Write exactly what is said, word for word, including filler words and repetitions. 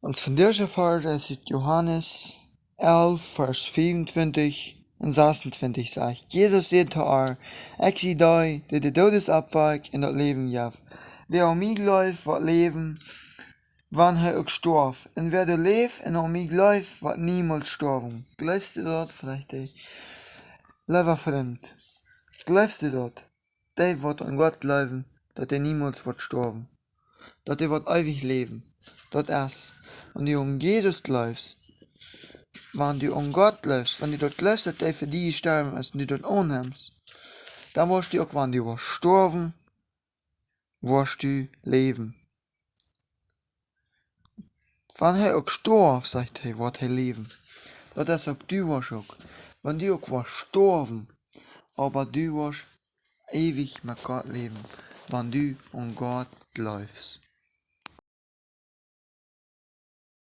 Ons vondoagsche Varsch es ut Johanes elf, Varsch fiefuntwintich un sasuntwintich, sajcht: Jesus säd to ar: Ekj sie dee, dee de Doodes oppwakjt un daut Läwen jeft. Wäa aun mie jleeft, woat läwen, wan hee uk stoaft. Un wäa doa läft un aun mie jleeft, woat niemols stoawen. Jleefst du daut? Veleicht dee. Leewa Frint, jleefst du daut? Dee waut aun Gott jleewen, daut dee niemols woat stoawen, daut dee woat eewich läwen. Daut es, wan du aun Jesus jleefst, wan du aun Gott jleefst, wan du daut jleefst, daut dee fa die jestorwen es, un du daut aunnemst, dan woascht du uk, wan du woascht stoawen, woascht du läwen. Wan hee uk stoaft, sajcht hee, woat hee läwen. Daut es uk, du woascht uk, wan du uk woascht stoawen, oba du woascht eewich met Gott läwen, wan du aun Gott jleefst.